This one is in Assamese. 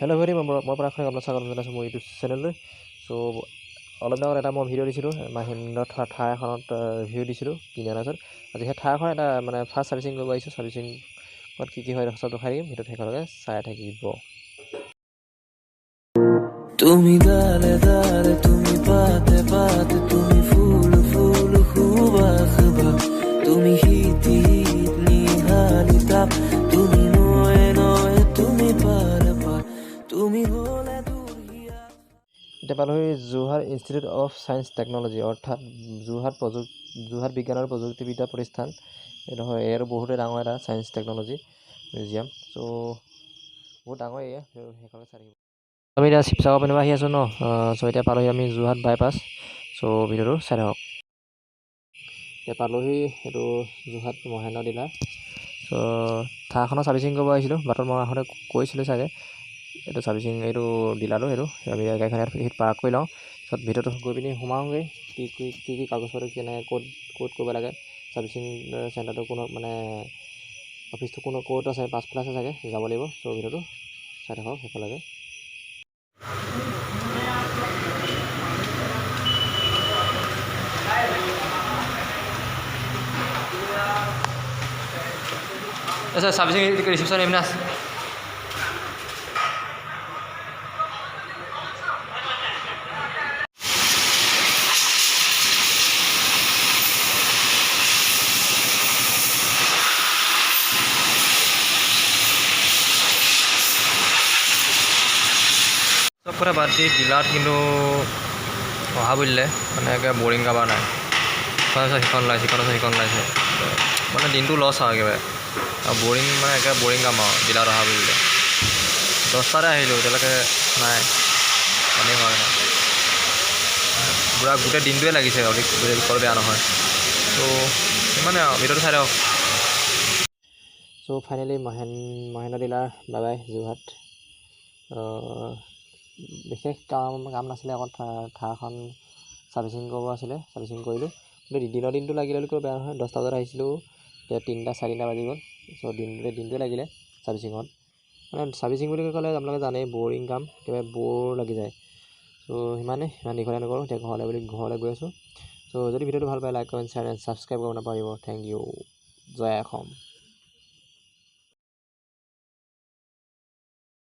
হেল্ল' ভৰি, মই পৰাগ আপোনাৰ স্বাগতম জনাইছোঁ মোৰ ইউটিউব চেনেললৈ। চ' অলপ দিনৰ আগত এটা মই ভিডিঅ' দিছিলোঁ, মহিন্দ্ৰ থাৰ এখনত ৰিভিউ দিছিলোঁ কিনি অনাৰ পিছত। আজি সেই থাৰখন এটা মানে ফাৰ্ষ্ট ছাৰ্ভিচিং কৰিব আহিছোঁ। ছাৰ্ভিচিঙত কি কি হয় চব দেখাই দিম, ভিডিঅ'টো শেষলৈকে চাই থাকিব। তুমি ডালে ডালে, তুমি পাতে পাতে, তুমি ফুল ফুল সুবাস তুমি শীত শীত নিহালি তাপ, তুমি নয় নয়, তুমি পাৰ পাৰ, তুমি হ'লে। এতিয়া পালোহি Jorhat institute of science technology, অৰ্থাৎ যোৰহাট বিজ্ঞান আৰু প্ৰযুক্তিবিদ্যা প্ৰতিষ্ঠান। এইটো হয়, এইটো বহুতেই ডাঙৰ এটা ছায়েন্স টেকন'লজি মিউজিয়াম। চ' বহুত ডাঙৰ এৰিয়া, সেইখনকে চাই থাকিব। আমি এতিয়া শিৱসাগৰ পিনৰ পৰা আহি আছোঁ ন। চ' এতিয়া পালোহি আমি যোৰহাট বাইপাছ। চ' ভিডিঅ'টো চাই থাকক। এতিয়া পালোহি এইটো যোৰহাট মহেন্দ্ৰ ডিলাৰ। চ' থাৰখনৰ ছাৰ্ভিচিং কৰিব আহিছিলোঁ। বাটত মই আহোঁতে কৈছিলোঁ চাগে, এইটো ছাৰ্ভিচিং এইটো ডিলাৰটো এইটো। আমি গাড়ীখন ইয়াত পাৰ্ক কৰি লওঁ, তাৰপিছত ভিতৰতো গৈ পিনি সোমাওঁগৈ। কি কি কি কি কাগজ পত্ৰ কেনেকৈ ক'ত ক'ত কৰিব লাগে, ছাৰ্ভিচিং চেণ্টাৰটো কোনো মানে অফিচটো কোনো ক'ত আছে, পাছফালে আছে চাগে, যাব লাগিব। চ' ভিডিঅ'টো চাই থাকক শেষলৈকে। আচ্ছা, ছাৰ্ভিচিং ৰিচিপশ্যন এইপিনে আছে। চব কথা বাদ দি ডিলাৰত কিন্তু অহা বুলিলে মানে একে বৰিং কাৰোবাৰ নাই। ইখন আছে সিখন ওলাইছে, ইখন আছে সিখন ওলাইছে, মানে দিনটো লছ আৰু একেবাৰে। আৰু বৰিং মানে একে বৰিং কাম আৰু ডিলাৰত অহা বুলিলে। 10টাতে আহিলোঁ, এতিয়ালৈকে নাই, পানী হোৱা নাই। পূৰা গোটেই দিনটোৱে লাগিছে, ক'লে বেয়া নহয়। ত' সিমানে আৰু, ভিডিঅ'টো চাই থাকক। So' finally Mahendra dealer, bye bye Jorhat. বিশেষ কাম নাছিলে, অকল থাৰখন ছাৰ্ভিচিং কৰিব আছিলে, ছাৰ্ভিচিং কৰিলোঁ। কিন্তু দিনৰ দিনটো লাগিলে বুলি ক'লে বেয়া নহয়। 10টা বজাত আহিছিলোঁ, এতিয়া 3টা চাৰে 3টা বাজি গ'ল। চ' দিনটোৱে লাগিলে ছাৰ্ভিচিঙত। মানে ছাৰ্ভিচিং বুলি ক'লে আপোনালোকে জানেই বৰিং কাম, একেবাৰে ব'ৰ লাগি যায়। চ' সিমানেই, ইমান দীঘলীয়া নকৰোঁ। এতিয়া ঘৰলৈ বুলি ঘৰলৈ গৈ আছোঁ। চ' যদি ভিডিঅ'টো ভাল পায়, like, comment, share and subscribe কৰিব নাপাহৰিব। Thank U. Joy Assam.